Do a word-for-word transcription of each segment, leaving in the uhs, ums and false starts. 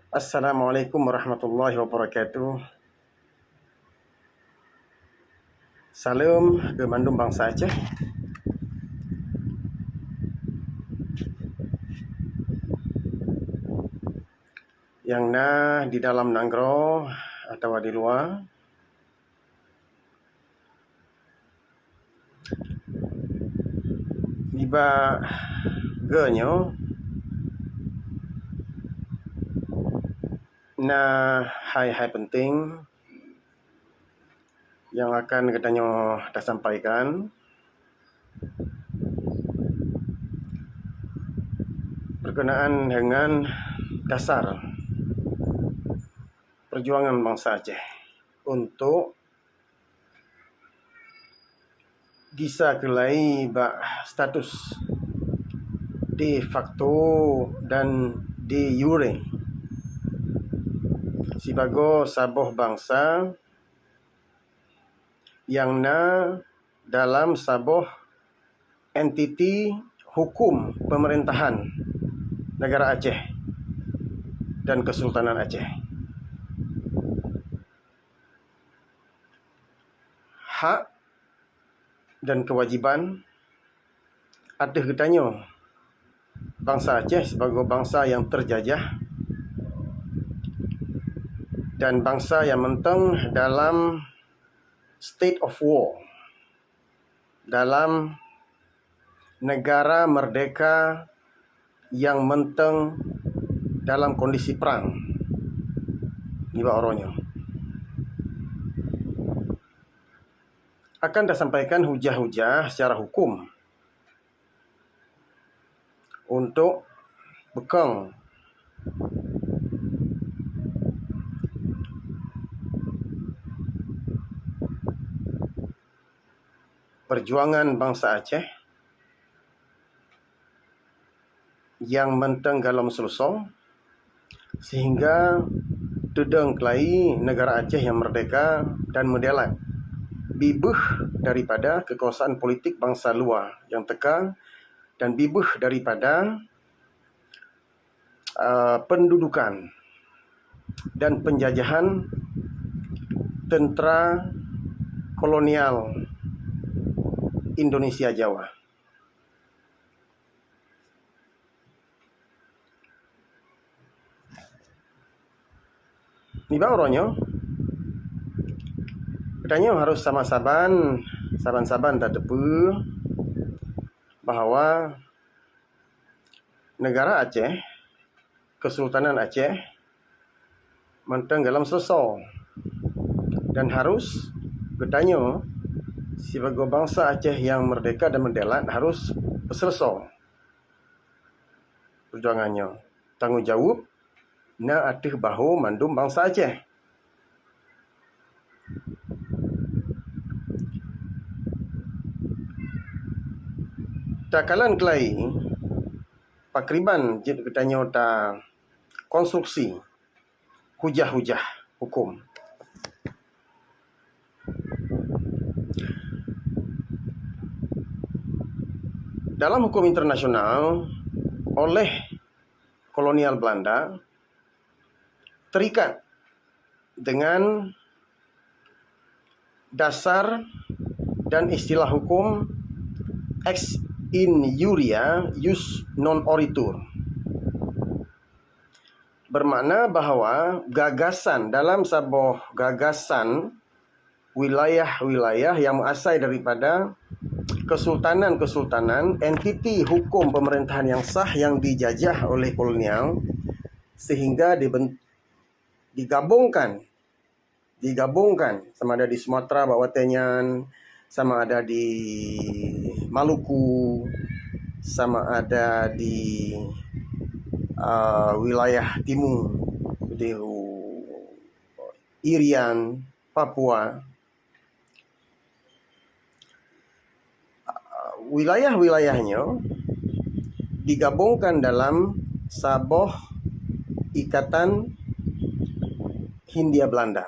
Assalamualaikum warahmatullahi wabarakatuh. Saleuem keu mandum bansa Aceh. Nyang na di dalam nanggroe atawa di luwa. Nibak geuh nyoe na hai-hai peunteng nyang akan geutanyoe tasampaikan berkenaan dengan dasar perjuangan bansa Aceh untuk gisa keulai bak status de facto dan de jure sibagoe saboh bansa nyang na dalam saboh entiti hukum pemerintahan negara Aceh dan Kesultanan Aceh. Hak dan kewajiban ateueh geutanyoe bansa Aceh sibagoe bansa nyang terjajah dan bansa nyang mantong dalam state of war, dalam negara merdeka nyang mantong dalam kondisi prang nibak uroe nyoe. Akan tasampaikan hujah-hujah secara hukum untuk beukong perjuangan bansa Aceh nyang mantong gohlom seuleusoe, sehingga teudong keulai negara Aceh nyang merdeka dan meudalat, bibeuh daripada kekuasaan politik bansa luwa nyang teuka dan bibeuh daripada, eh, pendudukan dan penjajahan tentera kolonial Indonesia Jawa. Nibak uroe nyoe, geutanyoe harôh saban-saban, saban-saban tateupeue bahwa negara Aceh, Kesultanan Aceh, mantong gohlom seuleusoe. Dan harôh geutanyoe sibagoe bansa Aceh nyang merdeka dan meudalat harôh peuseuleusoe perjuangan nyoe. Tanggong jaweueb na ateueh bahô mandum bansa Aceh. Takalon keulai pakriban jeuet geutanyoe takonstruksi hujah-hujah hukum. Dalam hukum internasional, oleh kolonial Belanda terikat dengan dasar dan istilah hukum ex injuria jus non oritur. Bermakna bahwa gagasan dalam saboh gagasan wilayah-wilayah yang meuasai daripada kesultanan-kesultanan, entiti hukum pemerintahan yang sah yang dijajah oleh kolonial, sehingga diben-, digabungkan, digabungkan sama ada di Sumatera bak watée nyan, sama ada di Maluku, sama ada di, uh, wilayah timu, di Irian, Papua. Wilayah-wilayah nyoe digabungkan dalam saboh ikatan Hindia Belanda.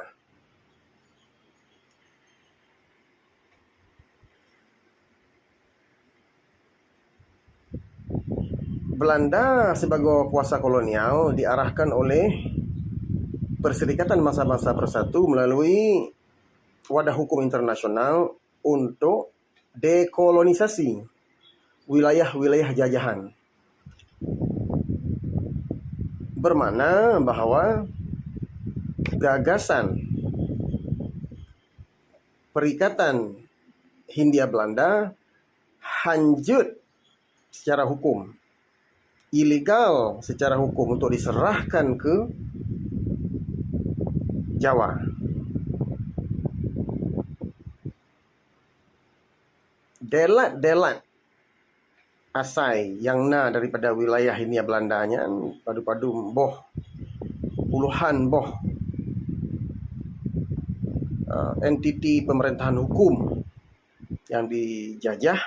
Belanda sibagoe kuasa kolonial diarahkan oleh Perserikatan Bangsa-Bangsa Persatu melalui wadah hukum internasional untuk dekolonisasi wilayah-wilayah jajahan. Bermakna bahwa gagasan Perikatan Hindia Belanda hanjeuet secara hukum, ilegal secara hukum untuk diserahkan ke Jawa. Delat-delat asai nyang na daripada wilayah Hindia Belanda nyan, padum-padum boh, puluhan boh, eh, entiti pemerintahan hukum yang dijajah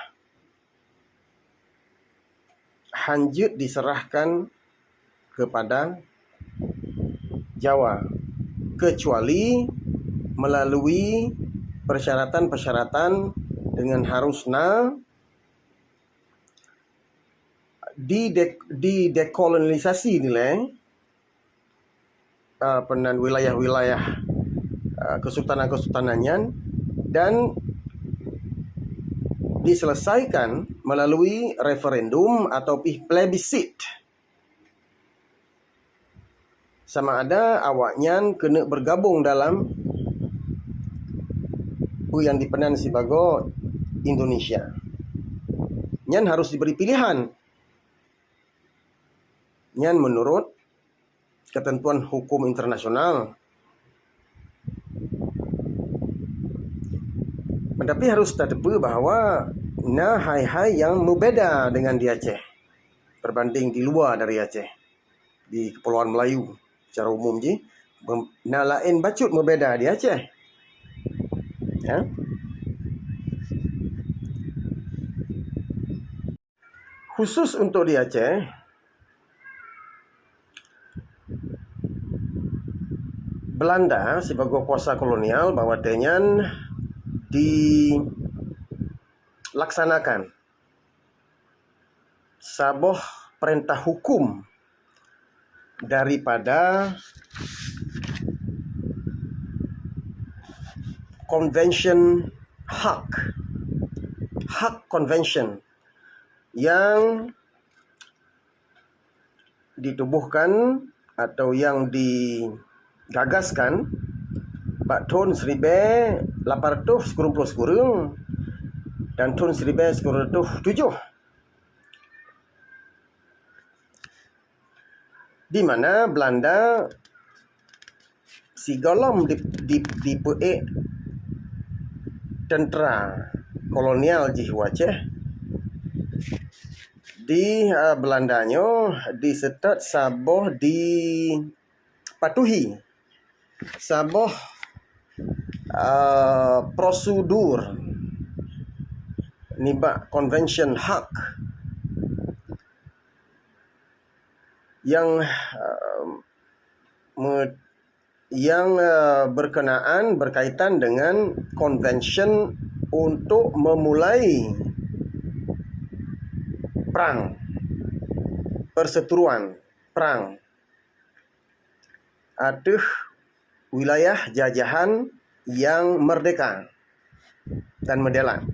hanjeuet diserahkan kepada Jawa, kecuali melalui persyaratan-persyaratan dengan harus na di de-, di dekolonisasi nilai, uh, penan wilayah-wilayah, uh, kesultanan-kesultanan nyan dan diselesaikan melalui referendum atau pih plebiscit. Sama ada awaknyan keuneuk bergabung dalam peue nyang dipenan sibagoe Indonesia. Nyan harus diberi pilihan. Nyan menurut ketentuan hukum internasional. Tapi harus tateupeue bahwa na hai-hai nyang meubeda dengan di Aceh berbanding di luwa dari Aceh, di Kepulauan Melayu secara umum jih. Mem-, na laén bacut meubeda di Aceh. Ya. Khusus untuk di Aceh, Belanda sibagoe kuasa kolonial bak watée nyan dilaksanakan saboh perintah hukum daripada Convention Hague, Hague Convention yang ditubuhkan atau yang digagaskan bak thon siribée lapan ratus sikureueng ploh sikureueng dan thon siribée sikureueng reutôh tujoh, di mana Belanda sigohlom di, di, dipeuék tentera kolonial jih u Aceh. Di, eh, Belanda nyoe diseutôt saboh dipatuhi saboh, eh, prosedur nibak Convention Hague yang, eh, me-, yang, eh, berkenaan, berkaitan dengan convention untuk memulai perang, perseteruan perang ateueh wilayah jajahan yang merdeka dan meudelat.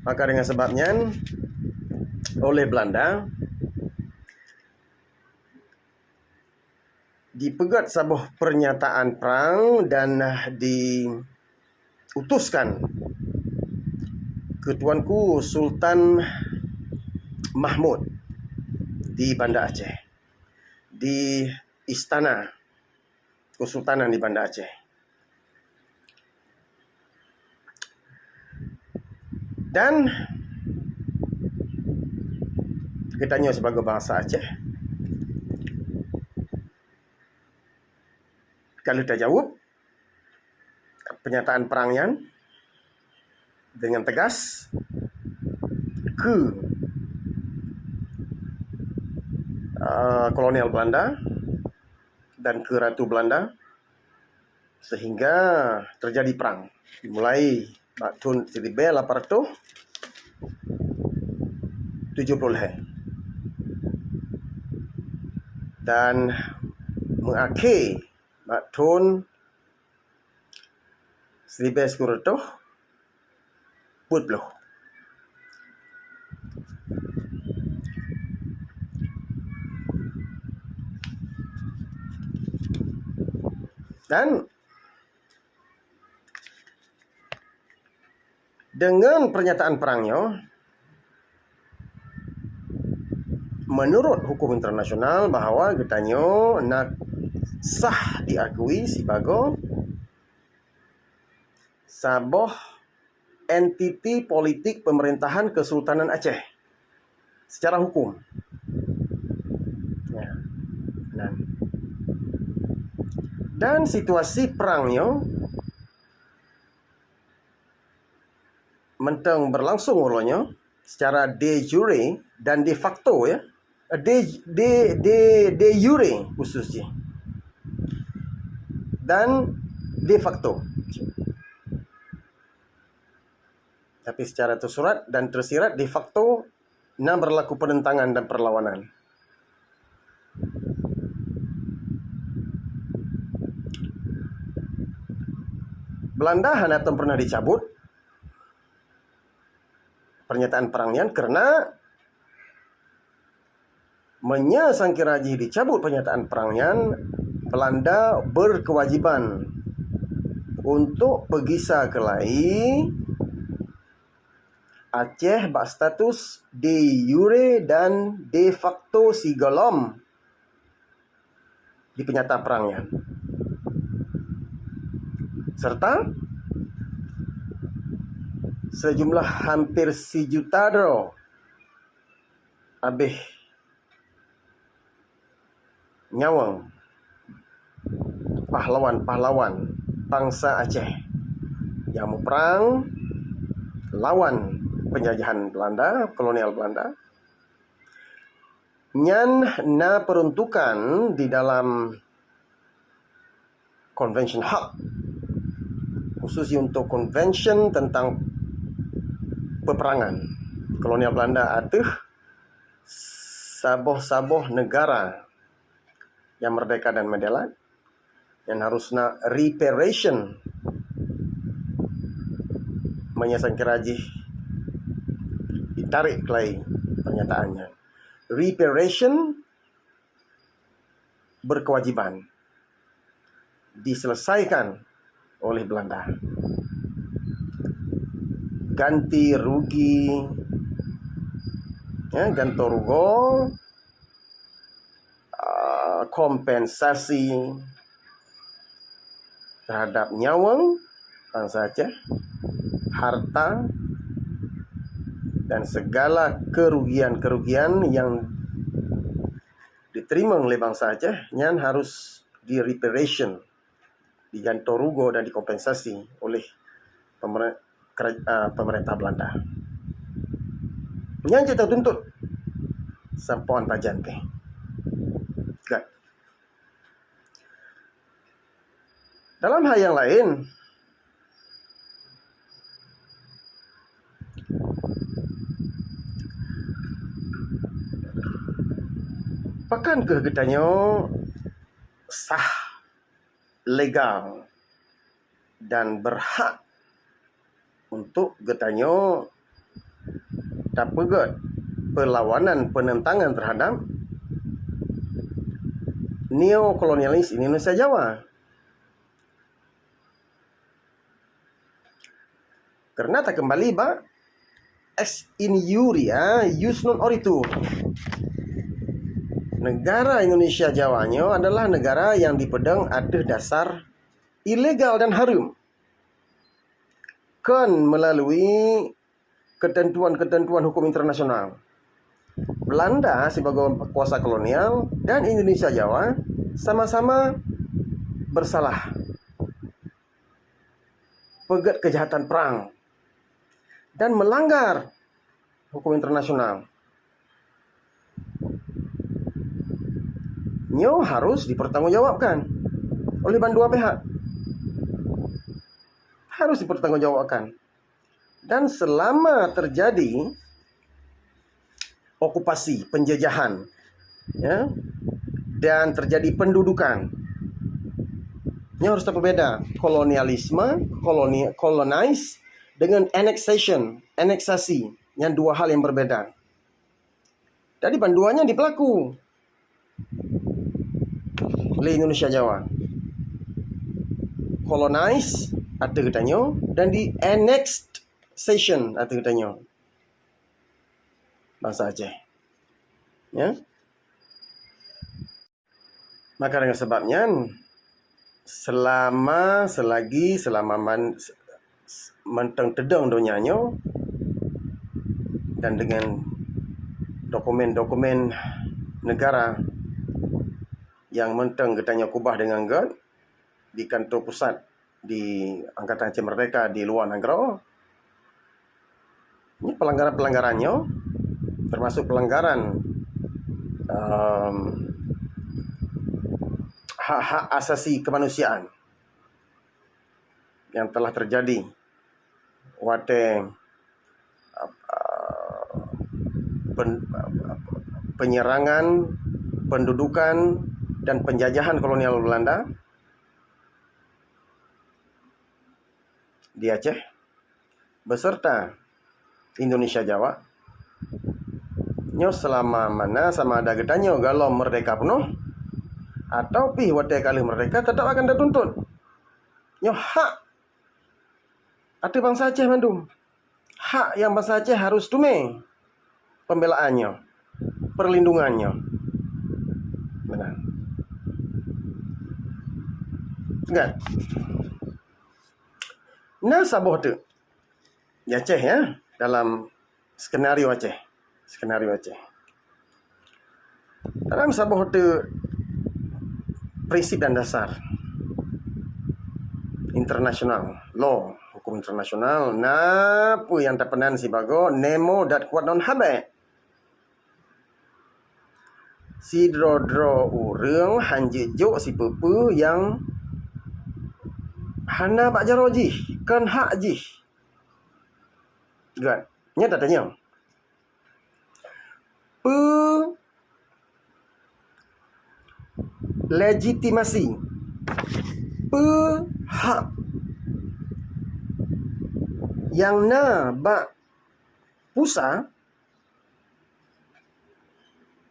Maka dengan sebab nyan, oleh Belanda dipeugét saboh pernyataan perang dan diutuskan keu Tuanku Sultan Mahmud di Banda Aceh, di istana kesultanan di Banda Aceh. Dan geutanyoe sibagoe bansa Aceh, ka lheueh tajaweueb pernyataan perang nyan dengan tegas keu, eh, kolonial Belanda dan keu Ratu Belanda, sehingga terjadi perang. Mulai bak thon siribée lapan ratus tujoh ploh lhée. Dan meuakhé bak thon siribèe sikureueng reutôh peuet ploh. Dan deungon peurnyataan prang nyoe, meunurot huköm internasional bahwa geutanyoe na sah diakui sibagoe saboh entiti politik pemerintahan Kesultanan Aceh secara hukum. Ya. Nah. Dan situasi prang nyoe mantong berlangsung uroe nyoe secara de jure dan de facto, ya. De, de, de, de jure khusus jih. Dan de facto. Tapi secara tersurat dan tersirat, de facto na berlaku penentangan dan perlawanan. Belanda hana tom pernah dicabut pernyataan perang nyan, karena meunyoe sangkira jih dicabut pernyataan perang nyan, Belanda berkewajiban untuk peugisa keulai Aceh bak status de jure dan de facto sigohlom di peunyata perang nyan. Serta sejumlah hampir sijuta droe abéh nyawöng pahlawan-pahlawan bansa Aceh nyang muprang lawan penjajahan Belanda, kolonial Belanda. Nyan na peruntukan di dalam Convention Hague, khusus untuk convention tentang peperangan kolonial Belanda ateueh saboh-saboh negara nyang merdeka dan mendelat, nyang harus na reparation, meunyoe sangkira jih ditarék keulai pernyataan nyan. Reparation berkewajiban diselesaikan oleh Belanda. Ganti rugi, ya, ganto rugoe, ah, kompensasi terhadap nyawöng bansa Aceh, harta, dan segala kerugian-kerugian yang diterima oleh bansa Aceh nyan harus di-reparation, diganto rugoe dan dikompensasi oleh pemere-, kera-, ah, pemerintah Belanda. Nyan cit tatuntut sampoe pajan teh. Kan? Dalam hal yang lain, pakon keuh geutanyoe sah, legal, dan berhak untuk geutanyoe tapeugöt perlawanan penentangan terhadap neokolonialis Indonesia Jawa. Karena takeumbali bak ex injuria jus non oritur. Negara Indonesia Jawa nyoe adalah negara yang dipeudong ateueh dasar ilegal dan hareuem. Kon melalui ketentuan-ketentuan hukum internasional. Belanda sibagoe kuasa kolonial dan Indonesia Jawa sama-sama bersalah peugöt kejahatan perang dan melanggar hukum internasional. Nyoe harus dipertanggungjawabkan oleh bandua pihak. Harus dipertanggungjawabkan. Dan selama terjadi okupasi, penjajahan, ya, dan terjadi pendudukan. Nyoe harus teupeubeeda kolonialisme, koloni-, colonize, dengan annexation, aneksasi. Nyan dua hal yang berbeda. Jadi bandua nyan dipeulaku lé Indonesia Jawa. Colonize ateueh geutanyoe dan di annexation ateueh geutanyoe. Bansa Aceh. Ya. Maka dengan sebab nyan, selama, selagi, selama man-, mantong teudong donya nyoe, dan dengan dokumen-dokumen negara nyang mantong geutanyoe keubah deungon gét di kantor pusat di Angkatan Aceh Merdeka di luwa nanggroe, ini pelanggaran-pelanggaran nyoe, termasuk pelanggaran, em, hak-hak asasi kemanusiaan yang telah terjadi watée, eh, pen-, penyerangan, pendudukan, dan penjajahan kolonial Belanda di Aceh beserta Indonesia Jawa. Nyoe selama mana sama ada geutanyoe golom merdeka peunoh atau pih watée ka lheueh merdeka, tetap akan tatuntut. Nyoe hak ateueh bansa Aceh mandum. Hak nyang bansa Aceh harus teumé pembelaan nyoe, perlindungan nyoe. Meunan. Ingat. Na saboh teuk di Aceh, ya, dalam skenario Aceh. Skenario Aceh. Dalam saboh teuk prinsip dan dasar internasional, law, hukum internasional, na peue nyang tapeunan sibagoe nemo dat quod non habet. Sidroe-droe ureuëng hana jeuet jok sipeue-peue nyang hana bak jaroe jih, kon hak jih. Gét. Nyan tatanyong. Peue legitimasi, peue hak nyang na bak Pusa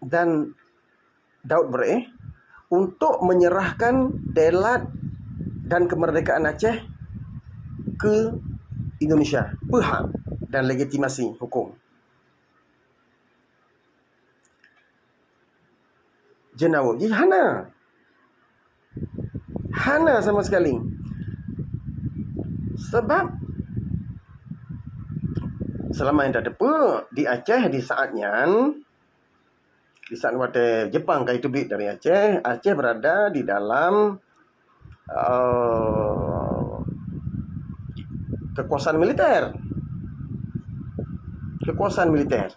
dan Daud Beureueh untuk menyerahkan delat dan kemerdekaan Aceh ke Indonesia? Peue hak dan legitimasi hukum? Jeunaweueb jih hana. Hana sama sekali. Sebab selama nyang tateupeue di Aceh di saat nyan, di saat watée Jepang ka jiteubiet dari Aceh, Aceh berada di dalam, eh, kekuasaan militer. Kekuasaan militer.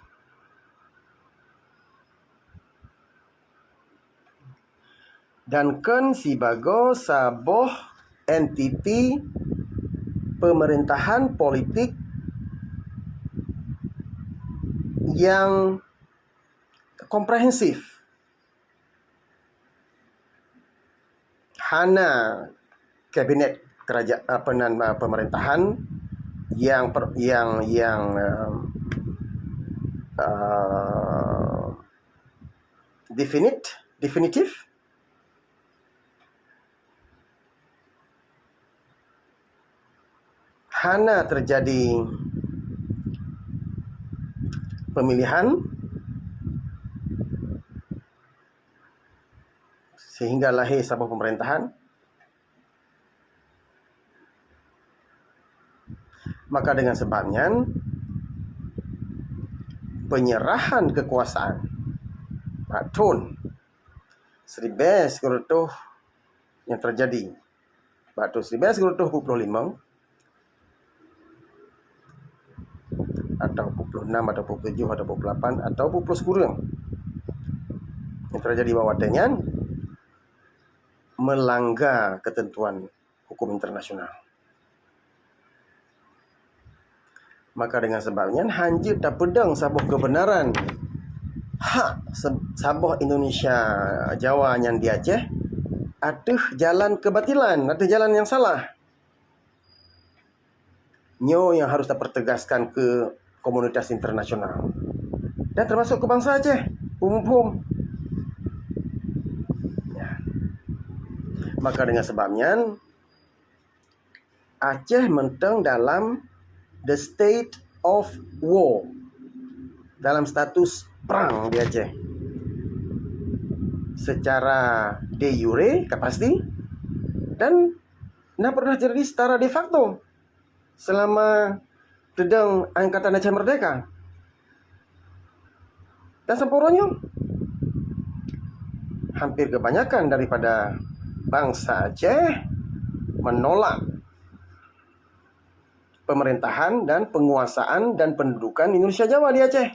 Dan kon sibagoe saboh entiti pemerintahan politik nyang komprehensif. Hana kabinet keraja-, apa nan, pemerintahan yang per-, yang, yang, eh, eh, definit-, definitif. Hana terjadi pemilihan sehingga lahé saboh pemerintahan. Maka dengan sebab nyan, penyerahan kekuasaan bak thon siribée sikureueng reutôh nyang terjadi bak thon siribée sikureueng reutôh peuet ploh limong, atau peuet ploh enam, atau peuet ploh tujoh, atau peuet ploh lapan, atau peuet ploh sikureueng nyang terjadi bak watée nyan, melanggar ketentuan hukum internasional. Maka dengan sebab nyan, hana jeuet tapeudong saboh keubeunaran hak se-, saboh Indonesia Jawa nyan di Aceh ateueh jalan kebatilan, ateueh jalan nyang salah. Nyoe nyang harus tapertegaskan keu komunitas internasional dan termasuk keu bansa Aceh, phôn-phôn. Ya. Maka dengan sebab nyan, Aceh mantong dalam the state of war, dalam status perang di Aceh. Secara de jure ka pasti, dan na pernah terjadi secara de facto selama teudong Angkatan Aceh Merdeka. Dan sampoe uroe nyoe, hampir kebanyakan daripada bansa Aceh menolak pemerintahan dan penguasaan dan pendudukan Indonesia Jawa di Aceh.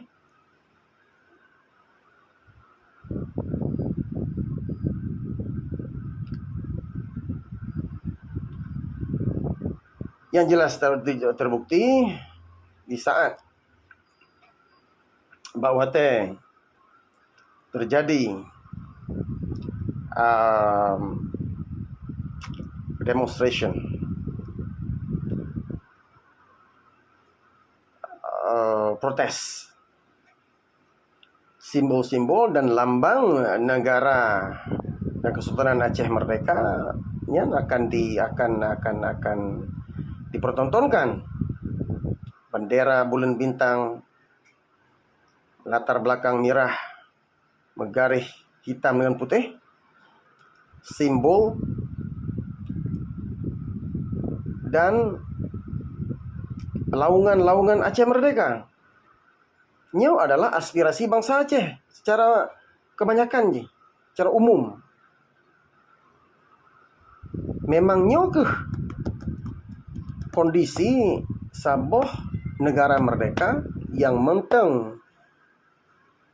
Yang jelas ter-, terbukti di saat bak watèe terjadi, um, demonstration, uh, protes, simbol-simbol dan lambang negara dan Kesultanan Aceh Merdeka nyan akan di-, akan, akan, akan dipertontonkan. Bendera buleuen bintang, latar belakang mirah, meugaréh hitam dengan putih, simbol, dan laungan-laungan Aceh Merdeka. Nyoe adalah aspirasi bansa Aceh secara kebanyakan jih, secara umum. Memang nyoe keuh kondisi saboh negara merdeka nyang mantong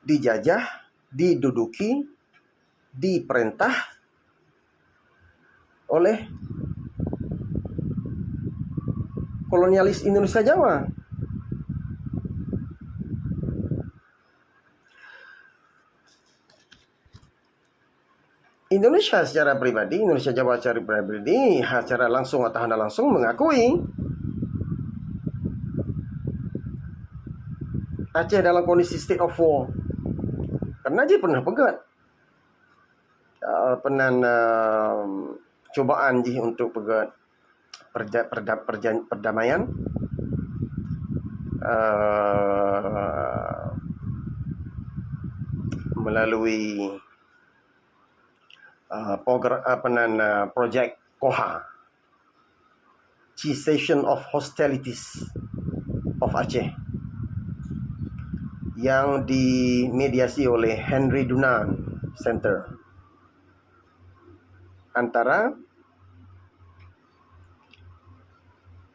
dijajah, diduduki, diperintah oleh kolonialis Indonesia Jawa. Indonesia secara pribadi, Indonesia Jawa secara pribadi, ha, secara langsung atau hana langsung mengakui Aceh dalam kondisi state of war. Karena jih pernah peugöt, eh, peunan, eh, cubaan jih untuk peugöt perja-, perda-, perja-, perdamaian, eh, melalui, eh, progr-, apa nan, eh, projek KOHA, Cessation of Hostilities of Aceh, yang dimediasi oleh Henry Dunant Center antara,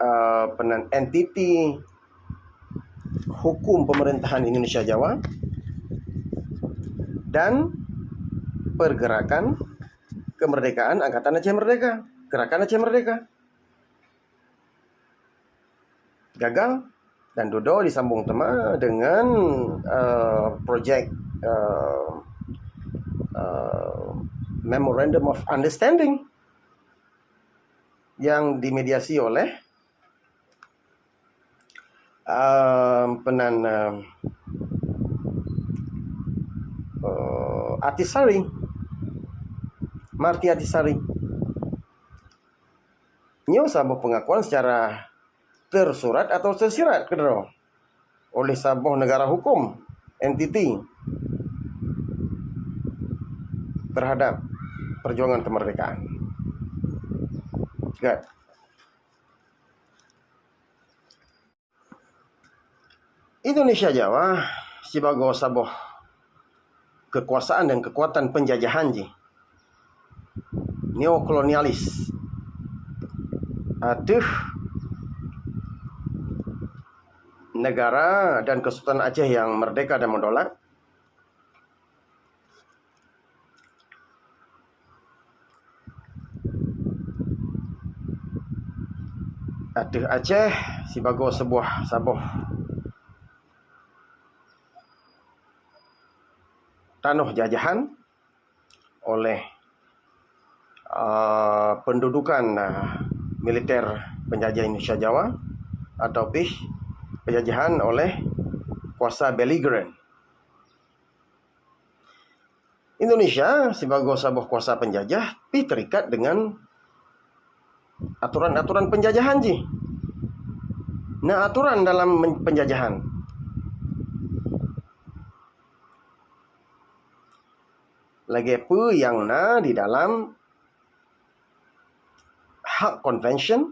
eh, peunan entiti hukum pemerintahan Indonesia Jawa dan Pergerakan Kemerdekaan Angkatan Aceh Merdeka, Gerakan Aceh Merdeka. Gagal dan dudoe disambung teuma dengan, eh, projek, eh, eh, Memorandum of Understanding yang dimediasi oleh, eh, peunan, eh, eh, Ahtisaari, Marty Ahtisaari. Nyoe saboh pengakuan secara tersurat atau tersirat keudroe oleh saboh negara hukum, entiti terhadap perjuangan kemerdekaan. Kan? Indonesia Jawa sibagoe saboh kekuasaan dan kekuatan penjajahan jih, neokolonialis, ateueh negara dan Kesultanan Aceh yang merdeka dan merdaulat, ateueh Aceh sibagoe sebuah saboh tanoh jajahan oleh, ah, pendudukan, ah, militer penjajah Indonesia Jawa, atau pih penjajahan oleh kuasa beligeran. Indonesia sibagoe saboh kuasa penjajah pih terikat dengan aturan-aturan penjajahan jih. Na aturan dalam men-, penjajahan. Lagée peue nyang na di dalam Hague Convention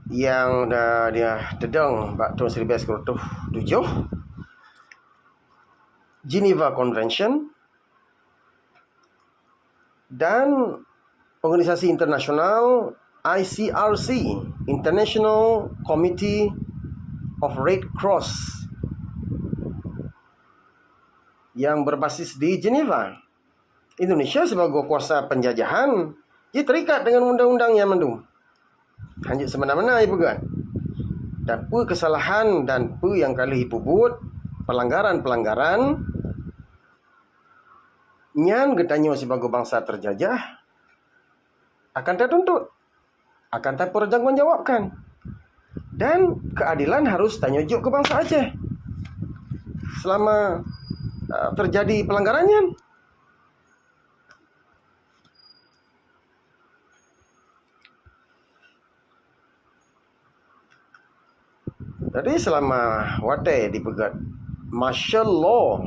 nyang da-, dia teudong bak thon siribée sikureueng reutôh tujoh, Geneva Convention, dan organisasi internasional I C R C, International Committee of Red Cross, yang berbasis di Geneva. Indonesia sibagoe kuasa penjajahan, jih terikat dengan undang-undang nyan mandum. Hanjeuet seumena-mena ipeugét. Dan peue keusalahan dan peue nyang ka lheueh ipubuet, pelanggaran-pelanggaran, nyan geutanyoe sibagoe bansa terjajah akan tatuntut, akan tapeurtanggongjawabkan. Dan keadilan harus tanyoe jok keu bansa Aceh selama, eh, terjadi pelanggaran nyan. Jadi, selama watée dipeugét martial law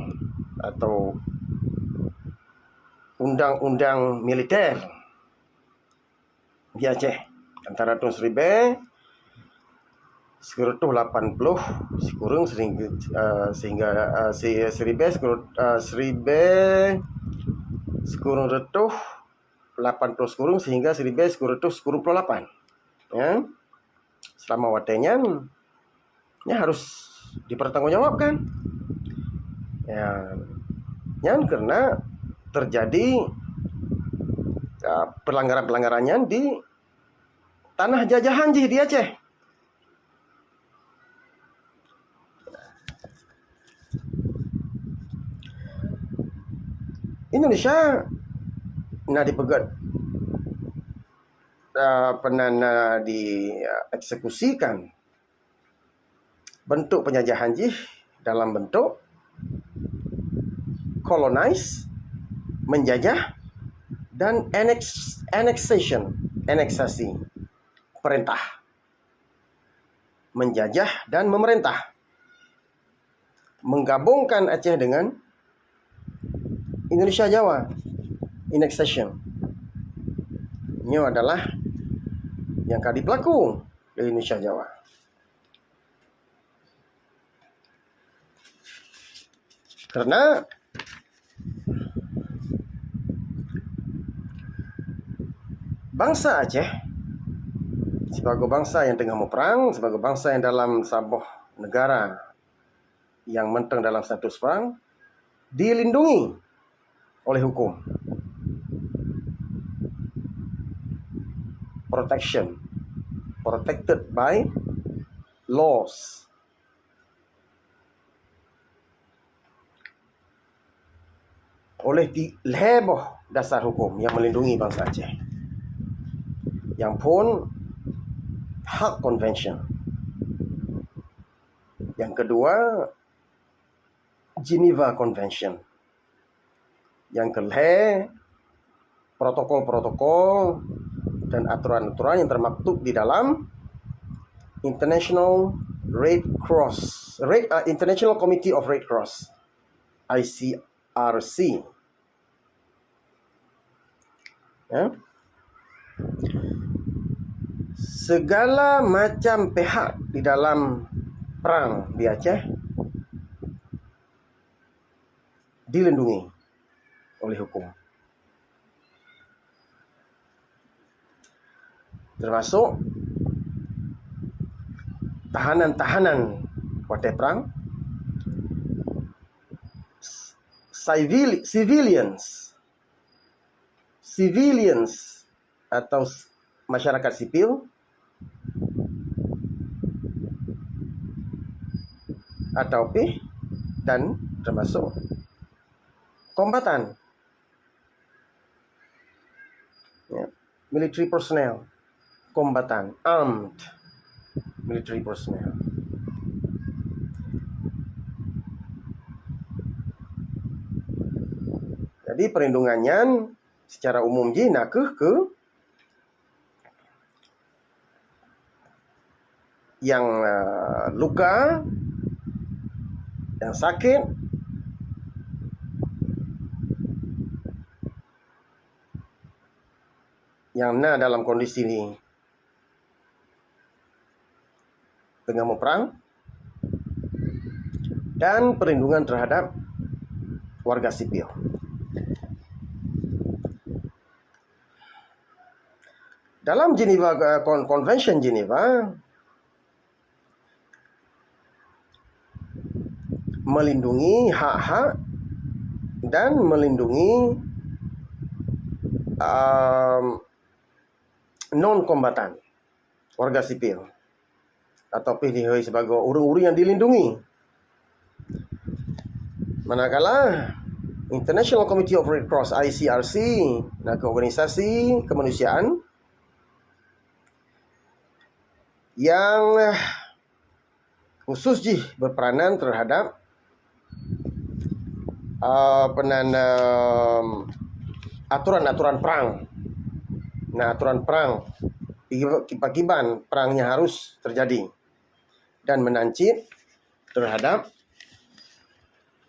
atau undang-undang militer di Aceh, antara thon siribée sikureueng reutôh lapan ploh sikureueng sehingga, eh, sehingga, eh, si-, siribée sikureueng, eh, siribée sikureueng reutôh lapan ploh sikureueng sehingga siribée sikureueng reutôh sikureueng ploh lapan. Ya. Selama watée nyan, nyan harus dipertanggungjawabkan. Ya. Nyan karena terjadi, ya, pelanggaran-pelanggaran nyan di tanah jajahan jih di Aceh. Indonesia na dipeugét, eh, pernah na dieksekusikan bentuk penjajahan jih dalam bentuk colonize, menjajah, dan annex-, annexation, aneksasi perintah. Menjajah dan memerintah. Menggabungkan Aceh dengan Indonesia Jawa. Annexation. Nyoe adalah nyang ka dipeulaku lé Indonesia Jawa. Karena bansa Aceh, sibagoe bansa nyang teungoh muprang, sibagoe bansa nyang dalam saboh negara nyang mantong dalam status prang, dilindungi oleh hukum. Protection. Protected by laws. Oleh ti-, lhée boh dasar hukum nyang melindungi bansa Aceh. Nyang phôn, Hague Convention. Nyang keudua, Geneva Convention. Nyang keulhée, protokol-protokol dan aturan-aturan yang termaktub di dalam International Red Cross, Red, ah, International Committee of Red Cross, I C R C. Ya. Segala macam pihak di dalam perang di Aceh dilindungi oleh hukum. Termasuk tahanan-tahanan watée perang, civil-, civilians, civilians atau s-, masyarakat sipil, atau pih dan termasuk kombatan. Ya, military personnel, kombatan, armed military personnel. Jadi, perlindungan nyan secara umum jih nakeuh keu nyang, eh, luka, nyang sakét, nyang na dalam kondisi teungoh muprang, dan perlindungan terhadap warga sipil. Dalam Geneva, eh, Con-, Convention Geneva, melindungi hak-hak dan melindungi, um, non-kombatan, warga sipil, atau pih dihôi sibagoe ureuëng-ureuëng nyang dilindungi. Manakala International Committee of Red Cross, I C R C, nakeuh organisasi kemanusiaan nyang khusus jih berperanan terhadap, eh, apa nan, em, aturan-aturan perang. Nah, aturan perang, kiban-kiban perang nyang harus terjadi dan menang cit terhadap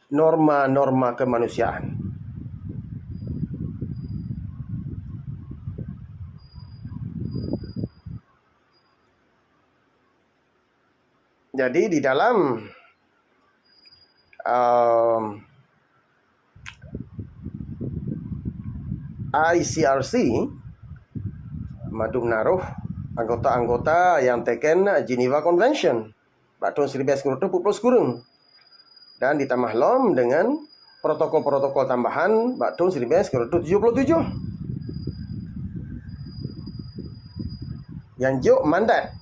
norma-norma kemanusiaan. Jadi, di dalam, em, I C R C mandum na rôh anggota-anggota nyang teken Geneva Convention bak thôn siribèe sikureueng reutôh peuet plôh sikureueng, dan ditamah lom deungon protokol-protokol tambahan bak thôn siribèe sikureueng reutôh tujoh plôh tujoh. Nyang jok mandat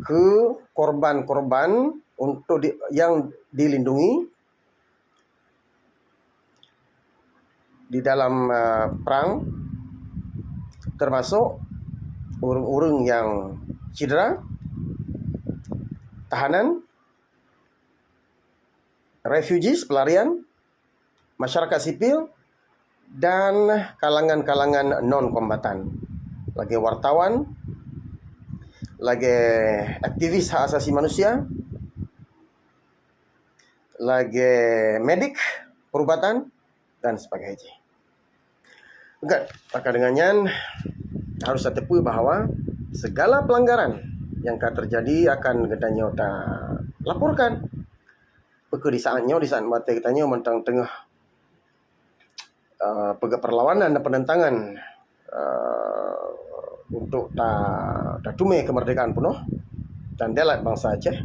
keu korban-korban untuk di-, nyang dilindungi di dalam, eh, perang, termasuk ureuëng-ureuëng nyang cedera, tahanan, refugees, pelarian, masyarakat sipil, dan kalangan-kalangan non-kombatan, lagèe wartawan, lagèe aktivis hak asasi manusia, lagèe medik perubatan, dan sebagainya. Maka dengan nyan, harus tateupeue bahwa segala pelanggaran nyang ka terjadi akan geutanyoe talaporkan. Peue di saat nyoe, di saat watèe geutanyoe mantong teungoh, eh, peugah perlawanan dan penentangan, eh, untuk ta-, tateumèe kemerdekaan peunoh dan deulat bansa Aceh,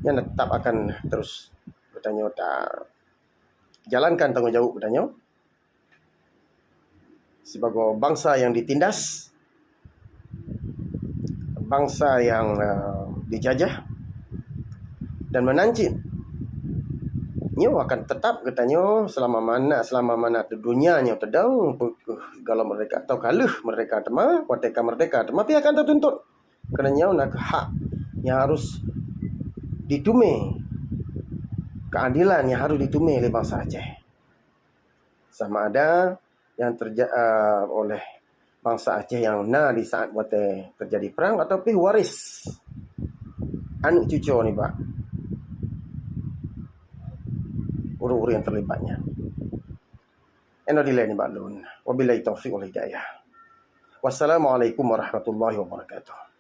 nyan tetap akan terus geutanyoe ta-, jalankan tanggong jaweueb geutanyoe sibagoe bansa nyang ditindas, bansa nyang, eh, dijajah, dan meunan cit nyoe akan tetap geutanyoe seulama mana, seulama mana donya nyoe teudong, peu kheueh gohlom merdeka atau ka lheueh merdeka teuma, watèe ka merdeka teuma pih akan tatuntut. Keureuna nyoe na hak nyang harus diteumèe, keuadilan nyang harus diteumèe lé bansa Aceh. Sama ada nyang terja-, eh, oleh bansa Aceh nyang na di saat watèe terjadi perang, ataupun waris aneuk cucoe nibak ureuëng-ureuëng nyang terlibat nyan. Nyoe dilèe nibak lôn. Wabillahi taufiq wal hidayah. Wassalamualaikum warahmatullahi wabarakatuh.